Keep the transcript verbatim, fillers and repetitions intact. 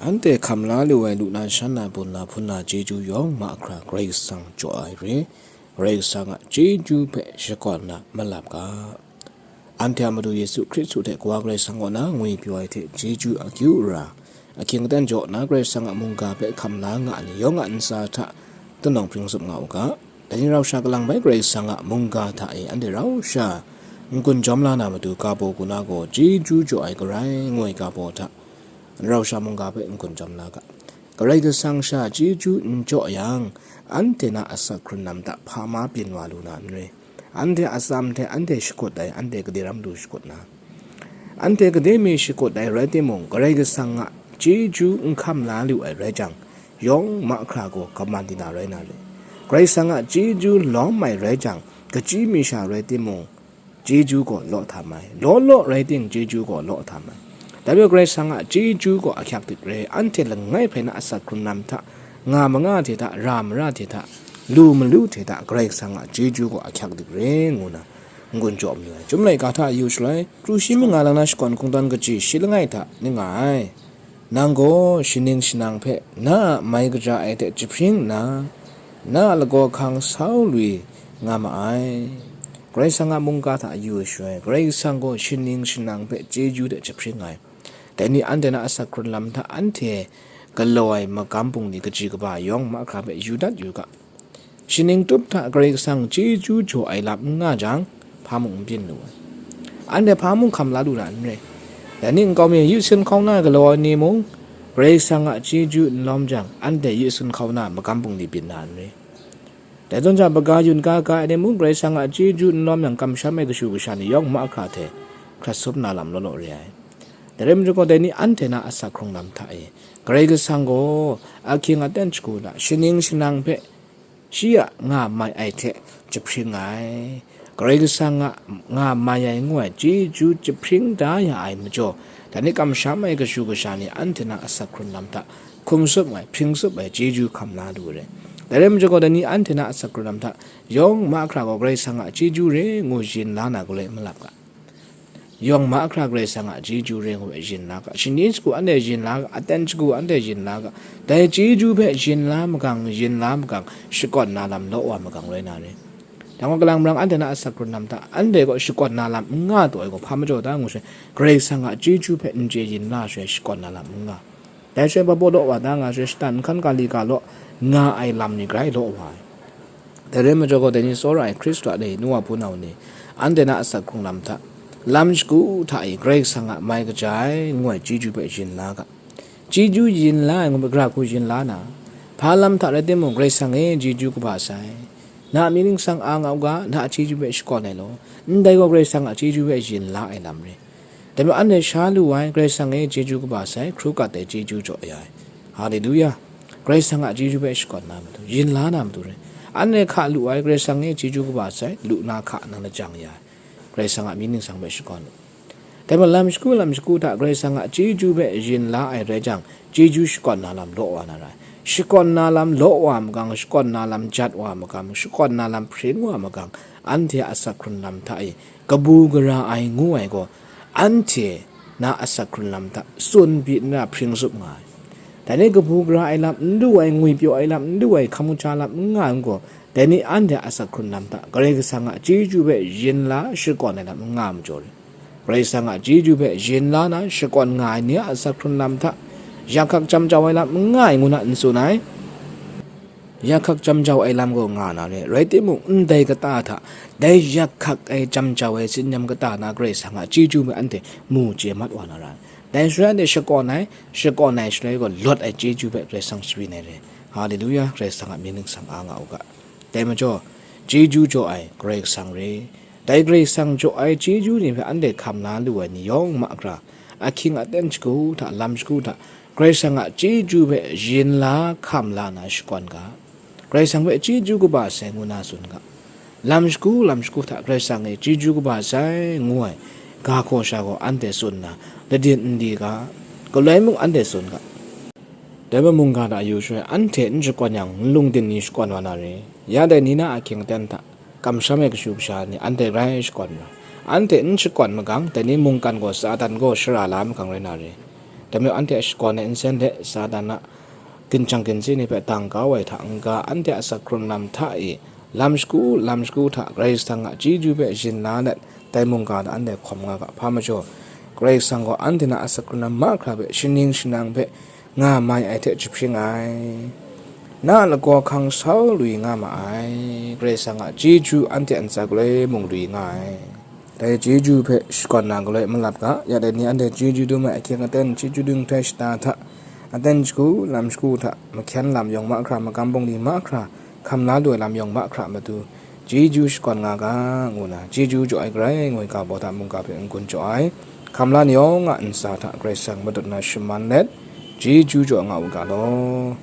Anhte hkam la lu ai lu na shan na bun na hpun na chyeju yawng mahkra Karai Kasang jaw ai re, Karai Kasang a chyeju hpe shakawn na malap ga. Anhte a Madu Yesu Hkristu hte Kawa Karai Kasang kaw na ngwipyaw ai hte chyeju akyu ra, ahkying aten jaw na Karai Kasang a mungga hpe hkam la nga ai ni yawng a ntsa hta, tanawng hpring tsup nga u ga. Dai ni rau sha kalang bai Karai Kasang a mungga hta e anhte rau sha n-gun jawm la na matu ga baw gu na gaw chyeju jaw ai garai ngoi ga baw hta, rau sha mungga hpe n-gun jawm la ga. Karai Kasang sha chyeju n jaw yang, anhte na asak hkrun lam hta hpa ma byin wa lu na n re. Anhte atsam hte anhte shakut ai, anhte gade ram du shakut na, anhte gade mi shakut ai rai timung, Karai Kasang a chyeju n hkam la lu ai rai jang, yawng mahkra gaw kaman di na rai na re. Karai Kasang a chyeju lawm ai rai jang, kachyi mi sha rai timung, chyeju gaw law htam ai, law law rai ting, chyeju gaw law htam ai. Dai majaw Karai Kasang a chyeju gaw ahkyak dik re, anhte langai hpe na asak hkrun lam hta, nga manga hte hta, ra mara hte hta, lu malu hte hta, Karai Kasang a chyeju gaw ahkyak dik re, ngu na n-gun jaw mayu ai. Chyum laika hta yu shaloi, kru shi mung nga lang na shakawn kungdawn kaji shi langai hta ning nga ai. Nang gaw shaning shanang hpe na a mai kaja ai hte jahpring nna, na a lagaw hkang sau lui nga ma ai. Karai Kasang a mungga hta yu ai shaloi, Karai Kasang gaw shaning shanang hpe chyeju hte jahpring ai. Dai ni anhte na asak hkrun lam hta anhte galaw ai magam bungli kaji kaba yawng mahkra hpe yu dat yu ga. Shaning tup hta Karai Kasang chyeju jaw ai lam n nga jang, hpa mung n byin lu ai. Anhte hpa mung hkam la lu na n re. Dai ni nkau mi yu sin hkauna galaw ai ni mung, Karai Kasang a chyeju n lawm jang, anhte yu sin hkauna magam bungli byin na n re. Dai zawn sha, baga yun ga ga ai ni mung, Karai Kasang a chyeju n lawm yang, kamsham ai kashu kasha ni yawng mahkra hte hkrat sum na lam law law re ai. Dai rai majaw gaw, dai ni anhte na asak hkrung lam hta e, Karai Kasang gaw ahkying aten shagu hta shaning shanang hpe shi a nga mai ai hte jahpring ai. Karai Kasang a nga mai ai ngu ai chyeju jahpring da ya ai majaw, dai ni kamsham ai kashu kasha ni anhte na asak hkrun lam hta hkum tsup ai, hpring tsup ai chyeju hkam la lu ai. Dai rai majaw gaw, dai ni anhte na asak hkrun lam hta yawng mahkra gaw Karai Kasang a chyeju re ngu yin la na galoi malap ga. Yawng mahkra Karai Kasang a chyeju re ngu ai yin la ga, shani shagu anhte yin la ga, aten shagu anhte yin la ga, dai chyeju hpe yin la magang, yin la magang, shakawn na lam law wa magang rai na re. Dang wa kalang marang anhte na asak hkrun lam hta, anhte gaw shakawn na lam n nga taw ai gaw, hpa majaw da ngu shaloi, Karai Kasang a chyeju hpe n chye yin la shaloi, shakawn na lam n nga. Dai shaloi, hpa baw law wa da nga shaloi, shatan nhkan ga li ga law nga ai lam ni grai law wa ai. Dai rai majaw gaw, dai ni tsawra ai Hkristu a ni, nu wa hpunau ni, anhte na asak hkrung lam hta, lam shagu hta e Karai Kasang a mai kaja ai ngu ai chyeju hpe yin la ga. Chyeju yin la ai ngu hpe, gara hku yin la na, hpa lam hta rai timung, Karai Kasang e chyeju kaba sai, na a mying ningsang a nga u ga, na a chyeju hpe shakawn ai law, ndai gaw Karai Kasang a chyeju hpe yin la ai lam re. Dai majaw anhte sha lu ai, Karai Kasang e chyeju kaba sai, hkru kat ai chyeju jaw ya ai. Haleluya! Karai Kasang a chyeju hpe shakawn na matu, yin la na matu re. Anhte hka lu ai, Karai Kasang e chyeju kaba sai, lu na hka nang lajang ya ai. Karai Kasang a mying ningsang hpe shakawn u. Dai majaw lam shagu lam shagu hta Karai Kasang a chyeju hpe yin la ai rai jang, chyeju shakawn na lam law wa na ra ai. Shakawn na lam law wa magang, shakawn na lam jat wa magang, shakawn na lam hpring wa magang, anhte a asak hkrun lam hta e kabu gara ai ngu ai gaw, anhte na asak hkrun lam hta tsun pyi n ra hpring tsup nga ai. Dai ni kabu gara ai lam n du ai, ngwipyaw ai lam n du ai, hkamu ja lam n nga ai gaw, dai ni anhte a asak hkrun lam hta Karai Kasang a chyeju hpe yin la shakawn ai lam n nga majaw re. Karai Kasang a chyeju hpe yin la na shakawn nga ai ni a asak hkrun lam hta, yak hkak jam jau ai lam n nga ai ngu na n tsun ai. Yak hkak jam jau ai lam gaw nga na re, rai timung, ndai kata hta, dai yak hkak ai jam jau ai tsin-yam kata na Karai Kasang a chyeju hpe anhte mu chye mat wa na ra ai. Dai shaloi anhte shakawn ai, shakawn ai shaloi gaw lawt ai chyeju hpe Karai Kasang shabyin ai re. Haleluya, Karai Kasang a mying ningsang a nga u ga. Dai majaw, chyeju jaw ai Karai Kasang re. Dai Karai Kasang jaw ai chyeju ni hpe anhte hkam la lu ai ni yawng mahkra, ahkying aten shagu hta, lam shagu hta, Karai Kasang a chyeju hpe yin la hkam la na shakawn ga. Karai Kasang hpe chyeju kaba sai ngu na tsun ga. Lam shagu, lam shagu hta Karai Kasang e chyeju kaba sai ngu ai ga hkaw sha gaw anhte tsun nna, ladin n di ga, galoi mung anhte tsun ga. Dai majaw mungga hta yu shaloi, anhte n shakawn yang, nlung din ni shakawn wa na re. Ya dai ni na ahkying aten hta, kamsham ai kashu kasha ni anhte grai shakawn ra. Anhte n shakawn magang, dai ni mungkan gaw Satan gaw shara la magang rai na re. Dai majaw anhte a shakawn ai nsen hte Satan a ginchang ginsi ni hpe dang kau ai hta n-ga, anhte a asak hkrun lam hta e lam shagu lam shagu hta Karai Kasang a chyeju hpe yin la let, dai mungga hta anhte hkawm nga ga. Hpa majaw, Karai Kasang gaw anhte na asak hkrun lam mahkra hpe shaning shanang hpe nga mai ai hte jahpring ai. Na a lagaw hkang sau lui nga ma ai. Karai Kasang a chyeju anhte a ntsa galoi mung lui nga ai. Dai chyeju hpe shakawn na galoi malap ga, ya dai ni anhte chyeju dum ai ahkying aten chyeju dung hte shata hta, aten shagu lam shagu hta, mahkyen lam yawng mahkra, magam bungli mahkra, hkam la lu ai lam yawng mahkra matu, chyeju shakawn nga ga, ngu na, chyeju jaw ai Karai Kasang gaw hta mungga hpe n-gun jaw ai, hkam la ni yawng a ntsa hta Karai Kasang matut na shaman let, chyeju jaw nga u ga law.